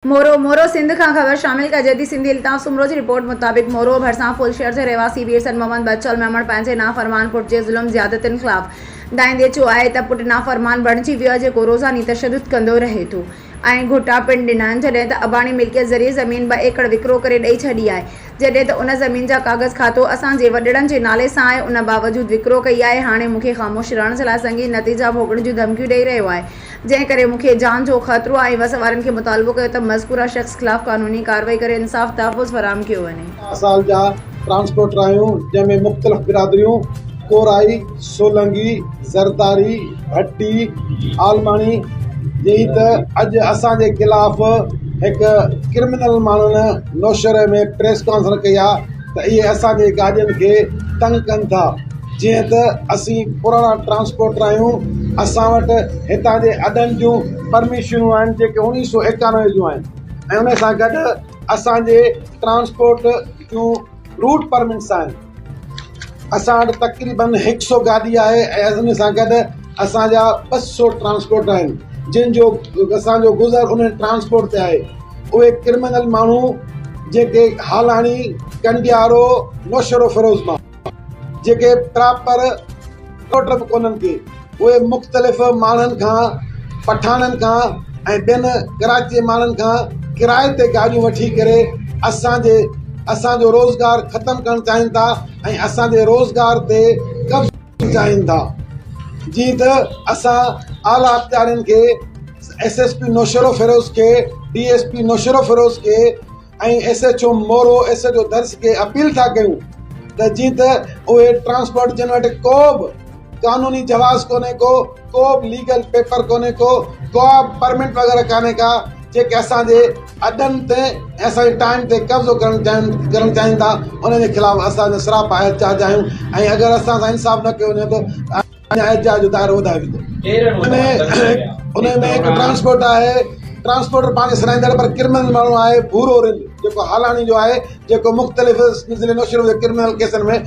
مورو، مورو، سنڌ کان خبر شامل ڪجي ٿي سنڌي الطاف سومرو جي رپورٽ مطابق مورو ڀرسان ڦل شهر جي رهواسي ويرسن محمد بچل ميمڻ پنهنجي نافرمان پٽ جي ظلم زيادتين خلاف دانهيندي چيو آهي ته پٽ نافرمان بڻجي ويو آهي جيڪو روزاني تشدد ڪندو رهي ٿو ۽ گهوٽا پڻ ڏنا آهن جڏهن ته اباڻي ملڪيت ذريعي زمين ٻه ايڪڙ وڪرو ڪري ڏئي ڇڏي آهي جڏهن ته ان زمين جا ڪاغذ کاتو اسان جي وڏڙن جي نالي سان آهي ان باوجود وڪرو ڪئي آهي هاڻي مون کي خاموش رهڻ جي لاء سنگين نتيجا ڀوڳڻ جون ڌمڪيون ڏئي رهيو آهي جنهن ڪري مون کي جان جو خطرو آهي ۽ وس وارن کي مطالبو ڪيو ته مذڪوره شخص خلاف قانوني ڪارروائي ڪري انصاف تحفظ فراهم ڪيو وڃي. سال جا ٽرانسپورٽر آهيون جنهن ۾ مختلف برادريون ڪورائي، سولنگي، زرداري، ڀٽي، عالماڻي جئين ته اڄ اسان جي خلاف هڪ ڪرمنل ماڻهن نوشهري ۾ پريس ڪانفرنس ڪئي آهي ته اهي اسان جي گاڏين کي تنگ ڪن ٿا جيئن ته اسين پراڻا ٽرانسپورٽر آهيون اسان وٽ هتان جي اڏن جون پرميشنون آهن جيڪي اوڻيهه سو ايڪانوي جون آهن ۽ ان سان گڏ اسان جي ٽرانسپورٽ جون روٽ پرمٽس آهن اسان وٽ تقريبن هڪ سو گاڏي آهي ۽ ان سان گڏ اسان جا ٻه سو ٽرانسپورٽ آهن جن جو اسان جو گذر ان ٽرانسپورٽ تي آهي اهي ڪرمنل ماڻهو جيڪي هالاڻي ڪنڊيارو نوشهرو فيروز مان جيڪي پراپر ٽوٽر به ڪونهن ڪي اهي مختلف ماڻهن کان پٺاڻن کان ۽ ٻين ڪراچي جي ماڻهن کان ڪرائي تي گاڏيون وٺي ڪري اسان جي اسان جو روزگار ختم ڪرڻ چاهين ٿا ۽ اسان جي روزگار تي قبضو چاهين ٿا جيئن ته اسان اعليٰ اختيارين کي ايس ايس پي نوشهروفيروز کي ڊي ايس پي نوشهروفيروز کي ۽ S H O Moro S H O Dars کي اپيل ٿا ڪيون ته جيئن ته اهي ٽرانسپورٽ جن وٽ ڪو به قانوني جواز ڪونهي ڪو ڪو به ليگل پيپر ڪونهي ڪو ڪا به پرمٽ وغيره ڪانهي ڪا جيڪي اسان جي اڏن تي ۽ اسان جي ٽائيم تي قبضو ڪرڻ چاهين ڪرڻ چاهين ٿا انهن جي خلاف اسان جا سراپا احتجاج آهيون ۽ اگر اسان سان انصاف نه ڪيو وڃي ته اڃا احتجاج جو دائرو وڌايو ويندو. ان ۾ هڪ ٽرانسپورٽ آهي ٽرانسپورٽر پاڻ کي سڏائيندڙ پر ڪرمنل ماڻهو آهي ڀورو رند جيڪو هالاڻي جو آهي جيڪو مختلف ضلعي نوشهرو جي ڪرمنل ڪيسن ۾